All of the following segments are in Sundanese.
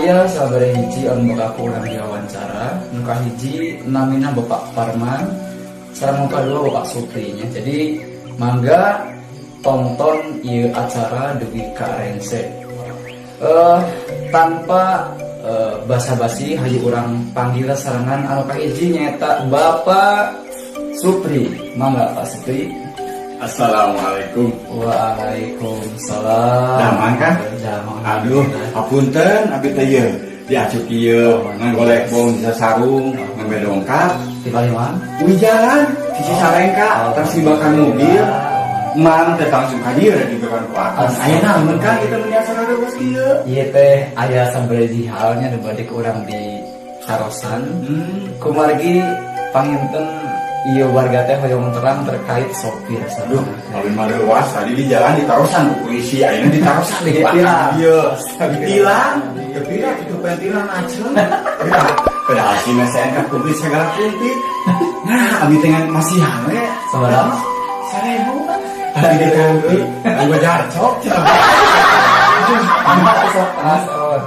Aya sabaraha hiji anu bakal ku urang diwawancara. Nu kahiji namina Bapak Parman, sareng nu kadua Bapak Supri nya. Jadi mangga tonton ieu acara dugi ka rengse. Tanpa basa-basi, hayu urang panggil sarengan anu kahiji, nyaeta Bapak Supri. Mangga, Pak Supri. Assalamualaikum. Waalaikumsalam. Damang kan? Damang. Aduh, hapunten abi teh ieu diacuk ieu ngagolek bong di sarung ngambil dongkap. Di paling mana? Di jalan di Cicalengka tersibakan mobil. Mang teh langsung ka dieu gitu kan ku akang. Aya naon kan kita mun acara bos kieu? Ieu teh aya sabaraha halnya nu bade ku urang ditarosan. Kumargi panginten ieu warga teh hoyong terang terkait sopir. Aduh, kawin mah leuwas tadi di jalan ditarosan ku polisi, ayeuna ditarosan ku Ditilang. akang ieu. Ditilang, kepira kitu pentilang aceng. Ya, padahal sih mah saya kan kumplit segala kumplit. Nah, abi teh ngan masihan we. Sabaraha? 1000 kan. Tadi diganti, gua jarcok. Mangga sok as oh.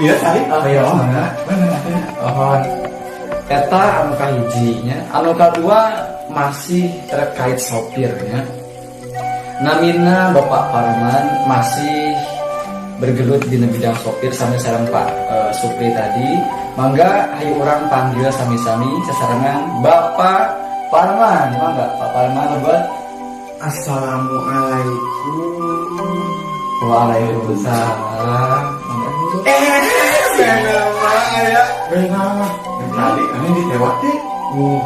Iya, tadi. Oh, iya. Mana? Mana? Oh. Eta anu kahiji nya, anu kadua masih terkait sopirnya. Namina Bapak Parman, masih bergelut di bidang sopir sami sareng Pak Supri tadi. Mangga hayu urang panggil sami-sami sesarengan Bapak Parman. Mangga, Pak Parman lebet. Assalamualaikum. Waalaikumsalam. Mangga. Eh, aya. Benar. Tadi ini ditewak teh.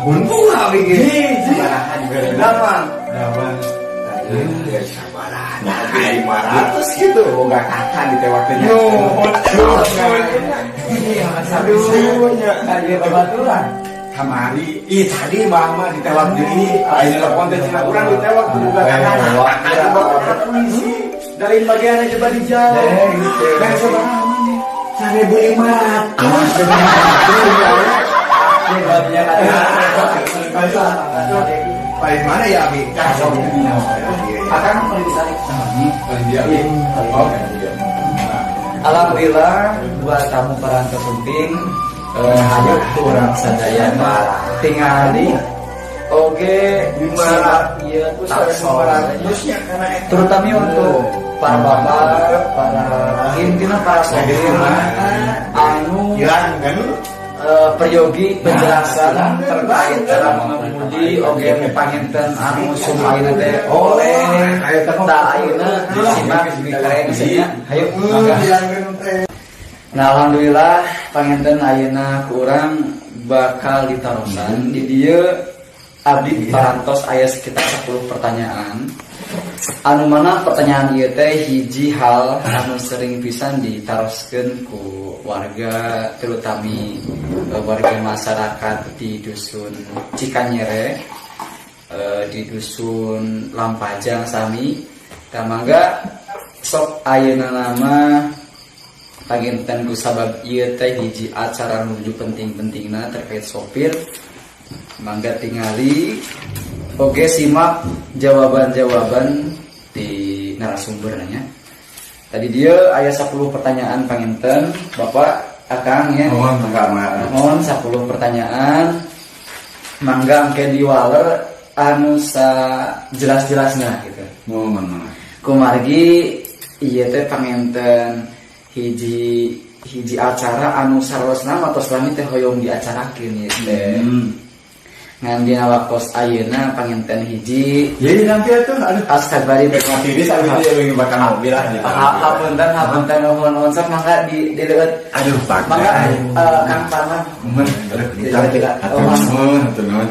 Untung abi ge. Sabaraha dibere? Damang. Damang. Ya sabaraha. Nah, 500 gitu. Boga kakak ditewak teh. Nuhun. Iya, Aduh, nya. Kali babaturan. Kamari, ih tadi mama ditewak deui. Ayeuna telepon teh cenah urang ditewak kudu boga kakak. Dibawa ke polisi. Dari bagian aja badi jauh. Eh, gitu. Nah, sabaraha maneh? 1500. Hebatnya kan. Paling mana ya abi? Akang paling ditarik. Paling dia. Oh, dia. Alhamdulillah buat tamu parantos sumping, hayu urang sadayana tingali oge simak ieu talkshow, terutama untuk para bapak, para intinya para sopir anu Hilang kan? Peryogi penjelasan terkait cara mengemudi oge panginten anu sumaina teh oleh tah ayeuna disimak di nya, hayu mangga. Nah, alhamdulillah panginten ayeuna ku urang bakal ditarosan di dieu. Abdi parantos aya sekitar 10 pertanyaan, anu mana pertanyaan ieu teh hiji hal anu sering pisan ditaroskeun ku warga, terutami warga masyarakat di dusun Cikanyere, di dusun Lampajang sami. Tah, mangga sok ayeuna nama panginten ku sabab ieu teh hiji acara menuju penting-pentingna terkait sopir, mangga tingali oge simak jawaban-jawaban di narasumbernya tadi. Dia aya 10 pertanyaan panginten, Bapak, Akang ya. Oh, enggak marah. Mohon 10 pertanyaan, mangga engke diwaler anu sa jelas-jelasnya gitu. Mohon mangga. Kumargi ieu teh panginten hiji hiji acara anu sarosna atau selami teh hoyong diacarakeun ieu teh. Ngan dina waktos ayeuna panginten hiji Jadi nanti tuh aduh askabari mati di saat itu ya bakal mobil lah gitu. Hapunten, hapunten, nuhun nuhun, sok mangga di leueut. Aduh, Pak. Mangga, Kang Parman. Mun, aduh, Tidak, tidak. Aduh, nuhun, aduh, nuhun.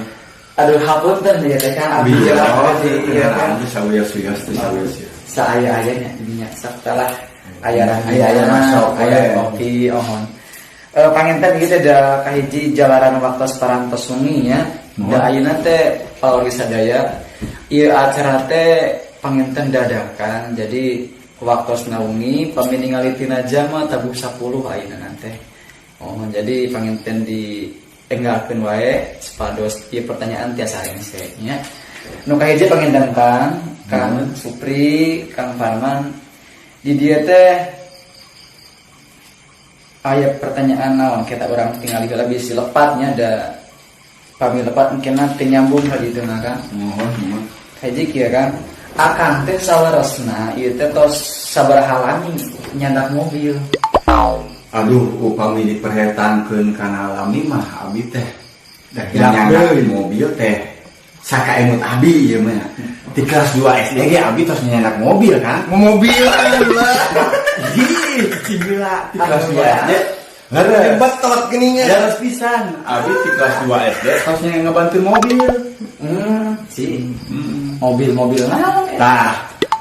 Aduh, hapunten ya teh kan abdi Iya, jelas di ieu kan. Nanti sawios-wios tuh sawios. Saaya-ayanya dinya sok lah aya Aya masuk, aya we. Kopi ohon. Panginten gitu da kahiji jalaran waktos parantos wengi nya. Da ayeuna teh pawargi sadaya ieu acara teh panginten dadakan, jadi waktos wengi pami ningali tina jam mah tabuh 10 ayeuna teh. Oh, jadi panginten di enggalkeun wae supados ieu pertanyaan tiasa rengse nya. Nu kahiji panginten Kang, Kang Supri, Kang Farman, di dieu teh Aya pertanyaan naon kita urang tinggal heula bisi lepatnya, da pami lepat mungkin nanti nyambung ka ditu na kan. Mohon, mohon. Hiji kieu kan. Akang teh saleresna ieu teh tos sabaraha lami nyandak mobil? Aduh, upami diperhetangkeun kana lami mah abi teh Dah nyandak mobil teh sakaemut abi ieu mah. Di kelas 2 SD ge abi tos nyandak mobil kan. Mobil lah. Ih, gila, di kelas 2 SD. Leres. Betot gininya. Leres pisan. Abi di kelas 2 SD tos ngebantu mobil. Si. Mobil-mobil naon eta? Tah,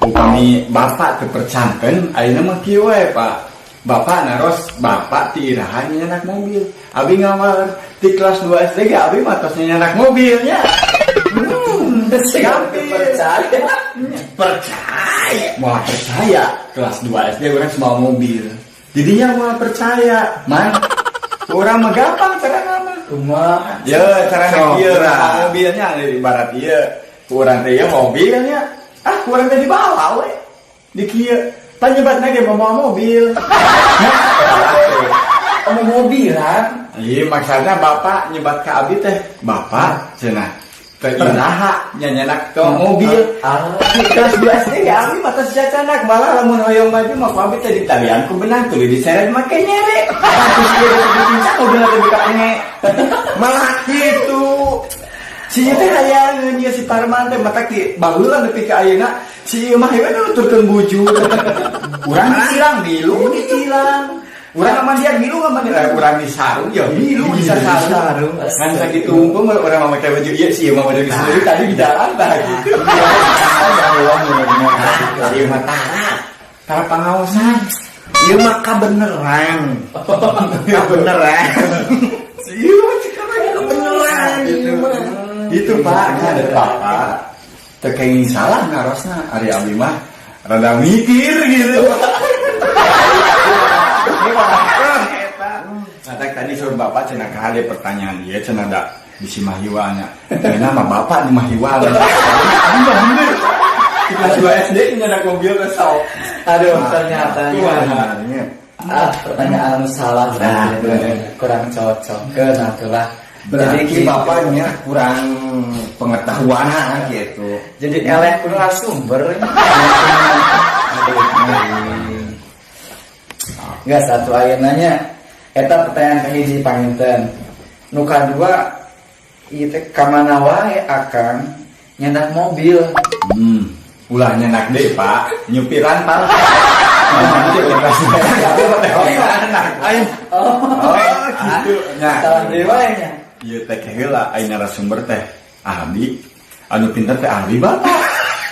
upami bapak teu percanten, ayeuna mah kieu we, Pak. Bapak naros, bapak ti iraha nyandak mobil. Abi ngawal di kelas 2 SD ge abi mah tos nyandak mobilnya. Gampil. Percaya. Percaya. Mau percaya kelas 2 SD urang semua mobil. Jadinya mau percaya, man. Urang mah gampang cara mah. Kumaha? Ya, cara Sok, kieu gerak. Mobilnya ibarat ieu. Urang teh ieu mobilnya. Ah, urang teh dibawa we. Di kieu. Panyebatna ge mawa mobil. Oh, mobilan. Iya, maksudnya bapak nyebat ke abi teh, bapak cenah teh iraha nyanyanak ke mobil. Ah, Di kelas 2 SD ya abi mah tos cacanak, malah lamun hoyong maju mah ku abi teh ditalian ku benang tuluy diseret make nyere. Terus ieu ditincak mobilna teh buka enge. Malah gitu. Si ieu teh hayangeun ieu si Parman teh matak di baheula nepi ka ayeuna si ieu mah we nuturkeun bujur. Urang disilang milu ditilang. Urang ngamandian milu ngamandian, urang di sarung ya milu bisa sarung. Ngan sakitu unggul urang mah make baju ieu, si ieu mah baju sendiri tadi di jalan tah gitu. Si ieu mah tara. Tara pangaosan. Ieu mah kabeneran. Kabeneran. Si ieu mah cek lagi Kabeneran gitu. ieu mah. Itu Pak, kan ada bapak. Teu kenging salah ngarosna ari abi mah rada mikir gitu. Nah, tadi suruh bapak cenah ka ada pertanyaan ieu cenah da bisi mahiwanya. Cenah mah bapak di mahiwa. Abi mah bener. Di kelas 2 SD nyandak mobil ke sok. Aduh, ternyata. Kumaha? Ah, pertanyaan salah Nah, berarti. bener. Kurang cocok ke nah itulah. Berarti Jadi bapaknya kurang pengetahuan gitu. Jadi eleh kudu sumber. Aduh, enggak satu aya nanya. Eta pertanyaan kahiji panginten. Nu kadua ieu teh ka mana wae akang nyandak mobil? Ulah nyandak deui, Pak. Nyupiran, Pak. Nanti Ayo. Oh, Oh, gitu. Nya. Salah deui wae nya. Ieu teh heula aya narasumber teh ahli. Anu pinter teh ahli bapak.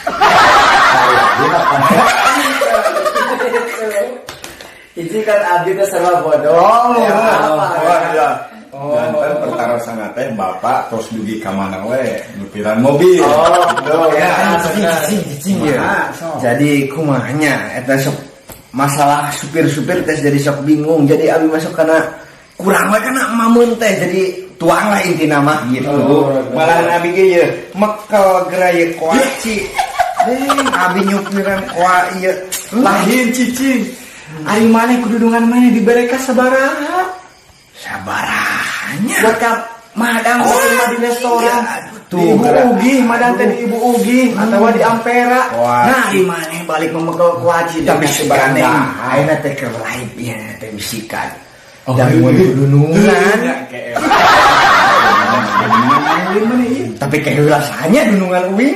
Ahli mah hiji kan abdi teh serba bodoh. Oh, Ya, apa, oh, kan? iya. Oh. Janten pertarosan teh bapak tos dugi ka mana we nyupiran mobil. Oh, gitu ya. ya. Cicing, cicing, cicing ya. Kumaha, sok. Jadi kumahanya eta sok masalah supir-supir teh jadi sok bingung. Jadi abi masuk karena kurang we kana mamun teh jadi tuang lah intina mah gitu. Oh, Malah abi ge ye mekel geura ye koaci. Abi nyupiran koa ieu. Lain cicing. Ari maneh kududungan maneh dibere ka sabaraha? Sabarahanya. Buat ka madang Oh, oh, di restoran. iya, Tuh, di Ibu geura. Ugi, madang teh di Ibu Ugi atau di Ampera. Koaci. Nah, di maneh balik memekel kuaci Tapi dengan sebarang barang. ayeuna teh keur live ya teh bisikan. Oh, Dan mun iya. kudunungan. Ya, kayak Tapi kayak rasanya dunungan uing.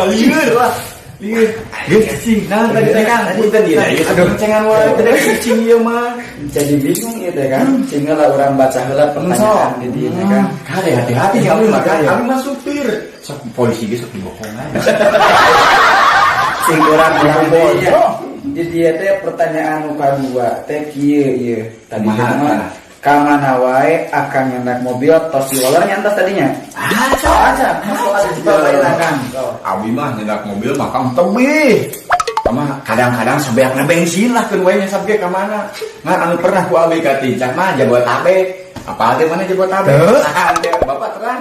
Lieur lah. Lieur. Geus cicing. Nah, tadi teh kan punten ieu. Aduh, cengan wae teh cicing ieu mah. Jadi bingung ieu teh kan. Sehingga lah urang baca heula pertanyaan di dieu teh kan. Kade hati-hati kami mah kan. Kami mah supir. Sok polisi ge sok dibohongan. Sing urang bilang bodoh. Di dieu teh pertanyaan nu kadua teh kieu ieu. Tadi teh Kumaha, mah tah? ka mana wae akang nyandak mobil tos diwaler nyantos tadinya. Ah, Aja, masuk ada di bawah kan. Abi mah nyandak mobil mah kang tebih. Mah kadang-kadang sobeakna bensin lah keun wae nyasap ge ka mana. Ngan anu pernah ku abi ka tincak mah Jabodetabek. Apa teh mana Jabodetabek? Teu. Ah, teh Bapak terang.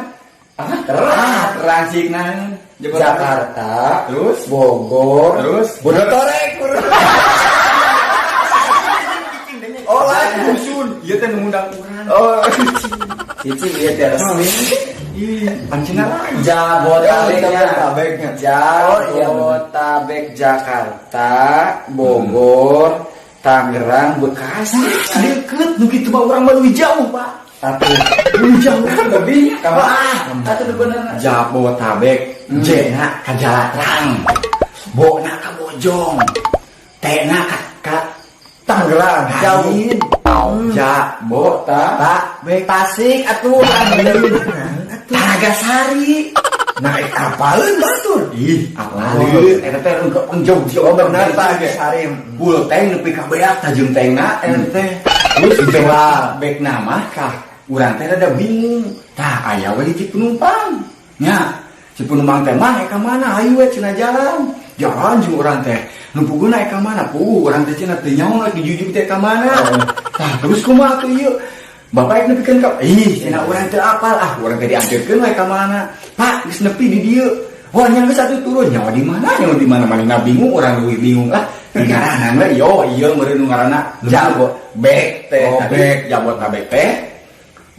Ah, terang. Ah, terang cik nang Jabodetabek. Jakarta, Terus? Bogor, Terus? Bodoh torek. Oh, lain dusun. Ieu teh nu ngundang urang. Oh, Cici ieu teh resmi. Ih, pancina lain. Jabotabeknya. Jabotabeknya. Jabotabek Jakarta, Bogor, Tangerang, Bekasi. Deket nu kitu mah urang mah leuwih jauh, Pak. Atuh Leuwih jauh. lebih ka mana? Atuh nu bener. Jabotabek, J na ka Jalatrang. Bo na ka Bojong. T na ka Tangerang jauh. Lain. Jabotabek. Tasik atuh Talagasari. Naik apaleun batur. Ih, apaleun eta teh engke jauh. Oh, benar Talagasari. Full tank nepi ka beak tajung tankna eta teh. Terus dijual bekna mah kah urang teh rada bingung. Tah aya we hiji penumpang. Nya, si penumpang teh mah ka mana hayu we cenah jalan. Jalan jeung urang teh. Nu puguna ka mana? Puguh urang teh cenah teu nyaho rek dijujug teh ka mana. Tah terus kumaha tuh ieu? Bapak rek nepikeun ka ih cenah urang teu apal ah urang teh dianteurkeun we ka mana. Pak geus nepi di dieu. Wah nya geus atuh turun nyawa di mana nyawa di mana manehna bingung urang leuwih bingung lah. Di ngaranan we yo ieu meureun nu ngaranna Jabo Bek teh. Oh, Bek Jabotabek teh.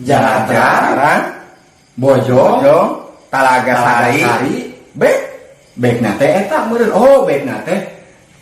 Jalatrang, Bojong, Bojong, Talagasari. Talagasari, Bek. Bekna teh eta meureun. Oh, bekna teh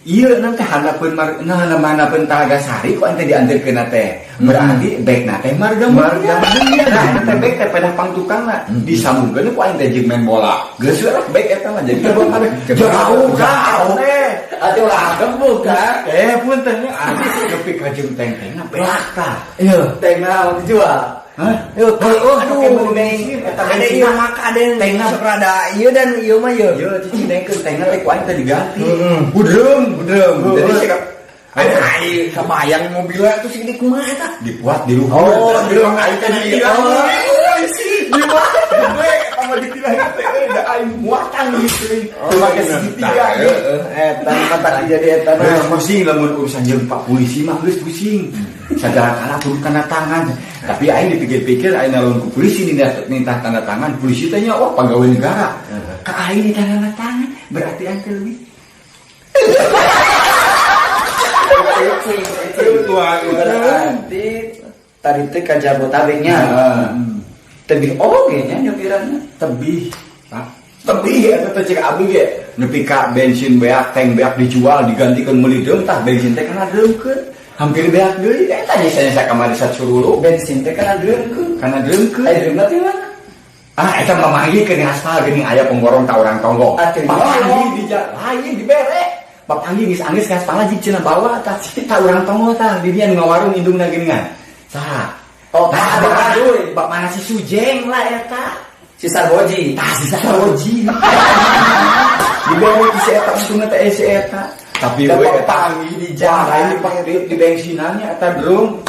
ieu nanti handapeun mar nah handapeun Talagasari ku ante dianterkeun teh. Berarti bekna teh Marga Mulya. Nah, eta teh bek teh pedah pang tukangna. Disambungkeun ku aing teh jeung main bola. Geus we lah bek eta mah jadi Jabotabek. Jauh jauh teh. Atuh lah gembuk kan. Punten nya nepi ka jeung teng-tengna beak tah. Iya, teng naon dijual? Hah? Yo, Oh, aduh, pakai beli bensin, eta ada bensin. ieu maka ada yang Tengna. sok rada ieu dan ieu mah ieu. Yo, cicing nengkeun tengna teh ku aing teh diganti. Heeh. Budreum, Budreum. Jadi sih Aing kebayang mobilnya tuh segede kumaha eta? Dipuat di luhur. Oh, di luhur aing teh di. Oh. Di mana? Gede sama ditilang teh da aing muatan gitu. Pakai segitiga. Heeh, eta mah tak jadi eta mah. Geus pusing lamun urusan jeung Pak polisi mah geus pusing. Sagala kala kudu tanda tangan. Tapi aing dipikir-pikir aing nalon ku polisi nitah tanda tangan, polisi teh nya wah pegawai negara. Ka aing nitah tanda tangan berarti aing teh leuwih. Berarti tadi teh ka Jabotabeknya. Tebih oge nya nyopiranna. Tebih, Pak. Tebih eta teh cek abdi ge. Nepi ka bensin beak, tank beak dijual digantikeun meuli deum tah bensin teh kana deumkeun. Hampir beak deui eta nya saya kamari sasurulu. Bensin teh kana deumkeun. Kana deumkeun. Aya deumna teh mana? Ah eta mah manggih ke aspal geuning aya pemborong ta urang tonggo. Atuh, Papanggih di lain dibere. Papanggih geus anggeus ka aspal jig cenah bawa tah ta urang tonggo tah di dieu nu ngawarung indungna geuningan. Saha? Oh, Tah, ada bapak deui. Bapak mana si Sujeng lah eta. Si Sarboji. Tah si Sarboji. Dibere ku si eta untungna teh si eta. Tapi we Dapat eta panggih di jalan. Wah, ini pakai di bensinannya eta drum.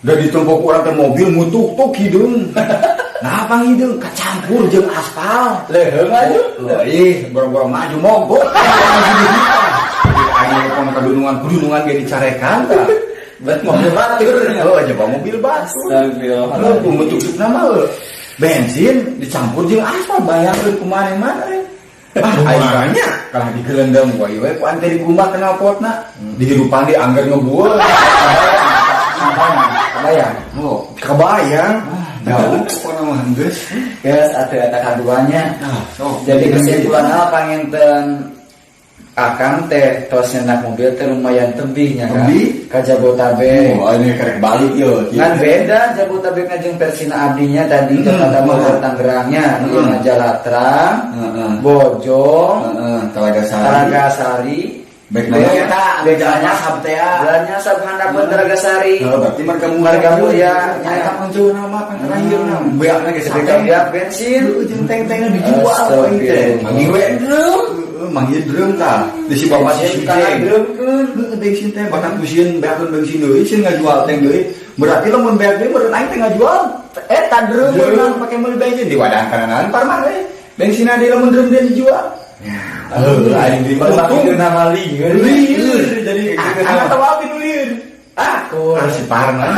Udah ditumpuk urang teh mobil mutuk tuk hidung. Nah, apa hidung kecampur jeung aspal. Leuheung atuh. Oh, ih, boro-boro maju mogok. Aing telepon ka dunungan ge dicarekan tah. Buat mobil batur. Oh, aja bawa mobil batur. Astagfirullah. Lu mutuk-tuk nama lu. Bensin dicampur jeung aspal bayangkeun kumaha mana. Ah, aing banyak. Kalah digelendeng wae we ku ante dikumbah knalpotna. Dihirupan di angger ngebueul. Kebayang. Oh, Kebayang. Jauh pokona mah geus. Geus atuh eta kaduanya. Nah, sok. Jadi kesimpulanna panginten Akang teh tos nyenak mobil teh lumayan tebih nya kan. Tebih? Ka Jabotabek. Oh, ini kerek balik yo. Ngan beda Jabotabek jeung Persina abdinya tadi Jakarta Bogor Tangerangnya, ieu mah Jalatrang, Bojong, Talagasari. Talagasari. Baik namanya eta, Bek jalan namanya nyasab teh ya. Jalan nyasab handapeun Talagasari. Heeh, berarti Marga Mulya. Marga Mulya. Eta pancuna mah kan terakhir na. Beakna geus Ketika beak bensin, Heeh, jeung teng-tengna dijual we teh. Manggih we drum. Heeh, manggih drum tah. Di si bapak si Bensin kana Sujeng. drumkeun. Heeh, bensin teh bakal pusieun beakeun bensin deui sieun ngajual teng deui. Berarti lamun beak deui meureun aing teh ngajual eta drum meureun pake meuli bensin di wadah kana parmar we. Bensinna deui lamun drum deui dijual. Heuh, aing di Untung nama lieur. Lieur jadi anak tahu abi nu lieur. Aku Ah, si Parman.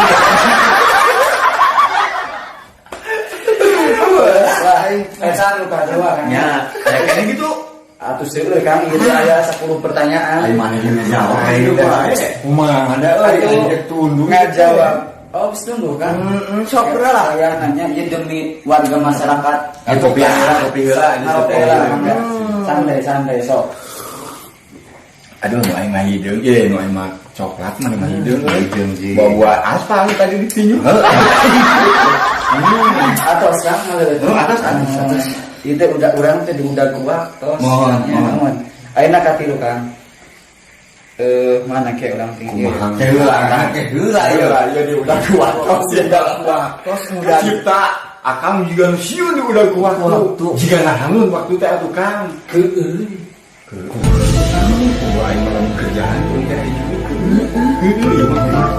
Wah, eta nu kadua kan. Ya, kayaknya gitu. Atuh seueur, Kang, ieu teh aya 10 pertanyaan. Ayo mana yang ngajawab? Ayo, Ayo, kumaha ada euy, Atuh, aing tunduh. Ngajawab. Oh, tunggu kan. Sok lah. Saya nanya ieu demi warga masyarakat. Eh, kopi heula, kopi heula, ini Ngopi kopi heula, heula. mangga. Santai, santai sok. Aduh, nu aing mah hideung, ieu nu aing mah coklat mah mah hideung euy. Hideung sih. Bawa aspal tadi ditinju. Atos kan ngaleut. Oh, atos, atos, atos. Ieu teh udah urang teh diudag ku waktos. Mohon, Ya, mohon. mohon. Ayeuna katilu, Kang. Mana ke urang tinggi. Kumaha heula kan? Heula Iya, ieu. iya diudag ku waktos ya. Waktos udah Cipta akang juga sieun diudag ku waktu. Waktu. Jiga ngalamun waktu teh atuh Kang. Heueuh. Kumaha aing malam kerjaan teh aing heueuh ieu mah.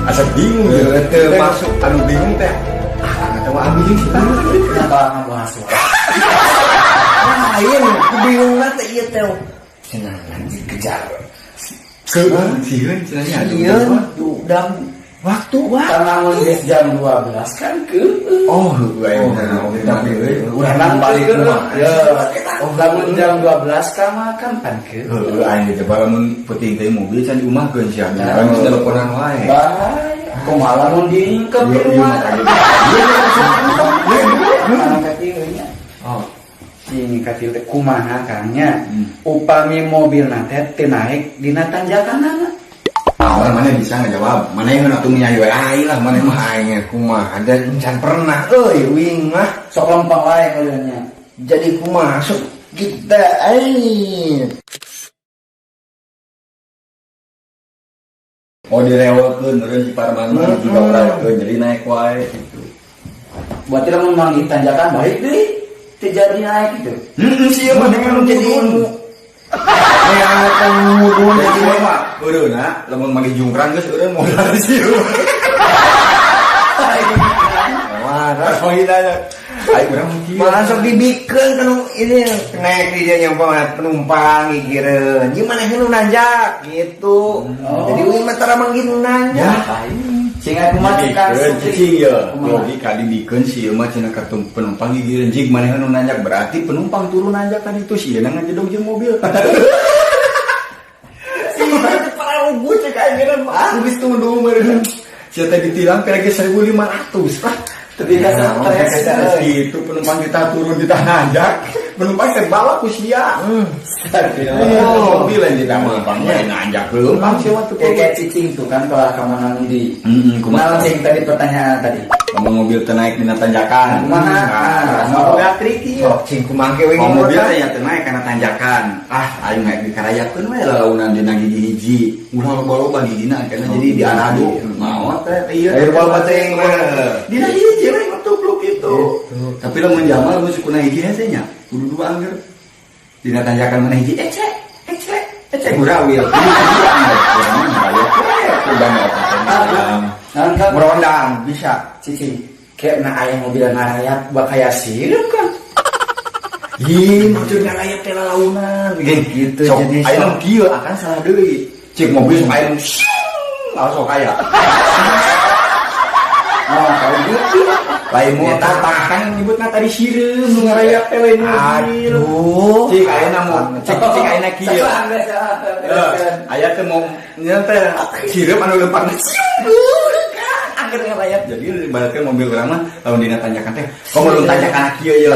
Asa bingung ya. Teu masuk. Anu bingung teh. Ah, atau abi jeung si Tang. Kenapa ngabahas wae? Lain, bingung teh ieu teh. Cenah lanjut kejar. Sieun, sieun cenah nya. Sieun udah waktu wah. Kan lamun geus jam 12 kan keueuh. Oh, heueuh aing Oh, teh. tapi Urang Urang balik keueuh. kumaha. Ya. Oh, lamun jam 12 ka makan pan keueuh. Heueuh aing teh lamun peuting teh mobil can diumahkeun sia. Nah. Kan geus teleponan wae. Bahaya. Kumaha lamun diingkep di Iya, iya, rumah. makanya. Iya, katilu nya. Oh, Cing katilu teh kumaha Kang nya. Hmm. Upami mobilna teh teu naik dina tanjakanana. Ah, orang mana bisa ngejawab? Mana yang atuh nyanyi wae ai lah, mana mah Aing kumaha dan can pernah euy wing mah. Sok lempeng wae mobilnya. Jadi kumaha sok kita aing. Oh, direwelkeun eureun si Parman mah Hmm. juga urangkeun jadi naik wae gitu. Berarti lamun manggih tanjakan balik deui teu jadi naik gitu. Heeh, sih mah dengan Jadi mudun. Ya kan mudun Jadi mah eureunna lamun manggih jungkrang geus eureun modal sih. Waras. Oh, iya. Ayo urang mah kieu. Malah sok dibikeun kan ini naik di dia nyampe penumpang gigireun. Ieu maneh nu nanjak gitu. Oh. Jadi uing mah tara manggih nu nanjak. Cing aku mah tukang Dibikeun supir. cicing ya. Kumaha? Logika dibikeun sih mah cenah ka penumpang gigireun jig maneh nu nanjak berarti penumpang turun nanjak kan itu sih ngajedog jeung mobil. Sih para gue cek aing geus mah geus tunduh meureun. Sia teh ditilang kira 1500 lah. Tapi Nah, stres. gitu penumpang kita turun kita nanjak, penumpang teh bawa ku sia. Oh, mobil yang kita penumpang mah nanjak leumpang sia mah teu Kayak cicing tuh kan kalau ka mana di. Heeh, Kumaha kumaha cing tadi pertanyaan tadi? Ngomong mobil teu naik dina tanjakan. Kumaha? Nah, Ah, boga trik ieu. Sok cing kumaha ke uing Mau mobil teh nya teu naik kana tanjakan. Ah, aing naik dikarayakeun we lalaunan dina gigi hiji. Ulah loba-loba gigina karena jadi diaradu. Maot teh ieu. Air loba teuing mah. Dina hiji we ngetupluk itu. Tapi lamun jamal mun sukuna hiji hese nya. Kudu dua angger. Dina tanjakan mana hiji ecek, ecek, ecek gurawil. Jadi hiji angger. Urang mah ngarayak we udah otak. Naon kan? Merondang bisa. Cicing. Kayak na aya mobil ngarayap bakaya sireum kan. Ih, maksudnya ngarayap teh lalaunan. Gitu, Sok, jadi ayeuna sok. kieu akan salah deui. Cik mobil sok aya nu langsung kaya. Oh, kalau gitu. Lain motor kan nyebutna tadi sireum nu ngarayap teh lain mobil. Aduh. Cik ayeuna mau cik cik ayeuna kieu. Salah, salah, Eh, aya teh mau nya teh sireum anu lempangna angger ngarayap. Jadi ibaratkan mobil urang mah lamun dina tanjakan teh, komo lu tanjakan kieu ye.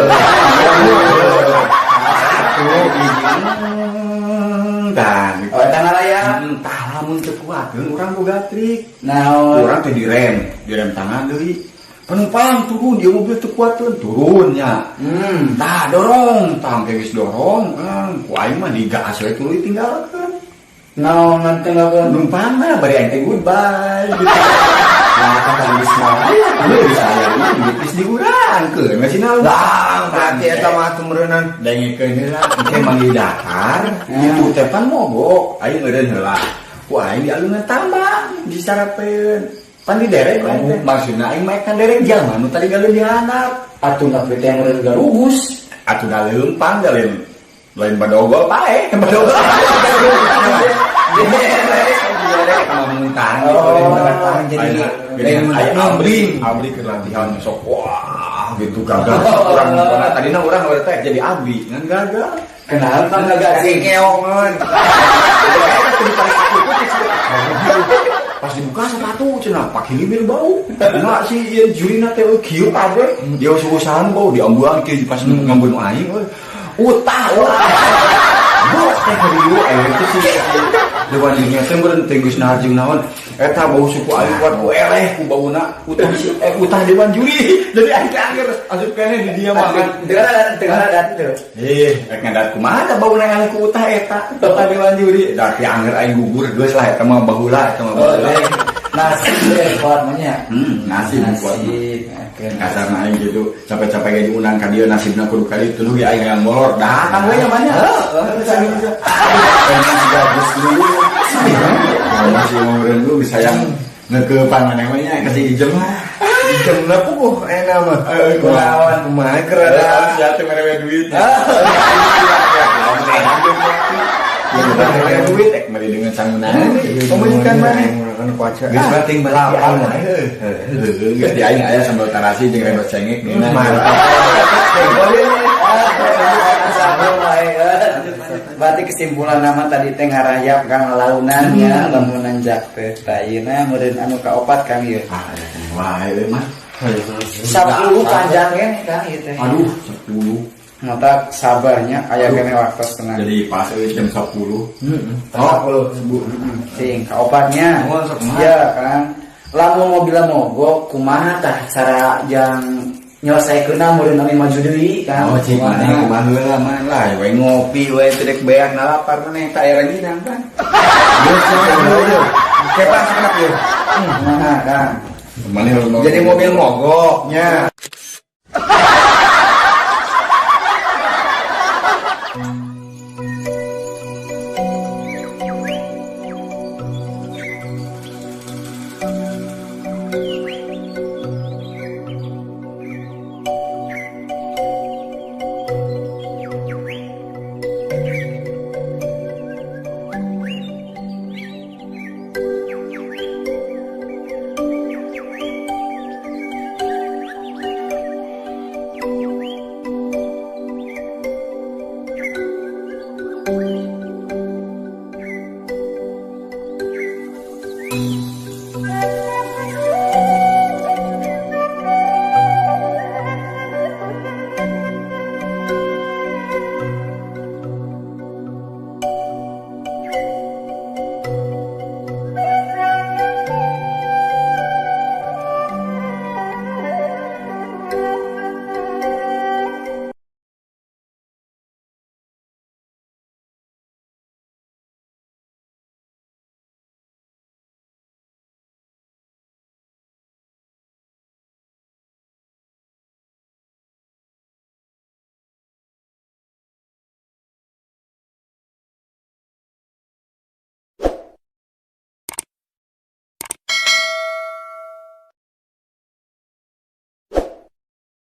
Dan Oh, eta ngarayap. Tah lamun teu kuateun urang boga trik. Naon? Urang teh direm, direm tangan deui. Penumpang turun, dia mobil teu kuateun, turun nya. Tah dorong, tah engke geus dorong, kan ku aing mah digas we tuluy tinggalkeun. Naon nanti tinggalkeun? Penumpang mah bari aing teh goodbye gitu. Nah, kan geus ngarayap. Anu bisa aya mah geus diurangkeun masih naon. Lah, berarti eta mah atuh meureunnan. Dengekeun heula, engke manggil datar, itu teh pan mogok, aing eureun heula. Ku aing dialungan tambang, disarapeun. Pan diderek ku aing teh. Maksudna aing mah kan derek jalma nu tadi galeun di handap. Atuh nak teh meureun garugus. Atuh da leumpang da lain lain badogol pae, badogol. Diderek sama muntah gitu. Oh, jadi Jadi lain aya muntah. abri, abri ke latihan sok wah. Wah, gitu gagal. Urang karena tadina urang teh jadi abdi, ngan gagal. Kenapa gagal sih? Ngeongan. Pas dibuka sepatu cenah pak hilimir bau. Nah si ieu jurina teh kieu kabeh. Dia usahaan bau diambuan kieu pas ngambun aing euy. Utah wah. Bau teh dieu aya teh si dewan jurinya teh meureun teh geus naharjung naon. Eta bau suku aing kuat ku eleh ku bauna utah si utah dewan juri. Jadi aing teh anger asup keneh di dia mah kan. Tengah ada teu. Rek ngadat kumaha da bauna eleh ku utah eta. Utah dewan juri. Da ti anger aing gugur geus lah eta mah baheula eta mah baheula. Nasib deh kuat mah nya. Nasib kuat. Kasarna aing gitu capek-capek ge diundang ka dieu nasibna kudu ka dieu tuluy aing hayang molor. Datang we nya banyak. Heeh. Bagus dulu. Masih mau dulu bisa yang ngekeupan maneh mah nya kasih ijem lah. Ijem na puguh aya mah. Heeh, kunaon kumaha keur ada sia teh mere duit. Mere duit ek mere dengan sangunan. Pemajikan maneh geus penting balapan. Heuh, geus di aing aya sambal tarasi jeung rembes cengek ngeunah. Mantap. Berarti kesimpulan nama tadi teh ngarayap kang launan nya lamun nanjak teh ayeuna meureun anu kaopat Kang ieu. Ah, wae euy mah. 10 panjang keneh Kang ieu teh. Aduh, 10. Mata sabarnya aya keneh waktu setengah. Jadi pas euy jam 10. Heeh. Oh, 10. Sing kaopatnya. Ya Kang. Lamun mobil mogok kumaha tah cara jang nyelesaikeunna meureun anu maju deui Kang. Oh, cik maneh kumaha heula mah lah we ngopi we teu dek beak nalapar maneh teh aya ranginang kan. Geus kepas kenapa ieu? Kumaha Kang? Maneh Jadi mobil mogoknya.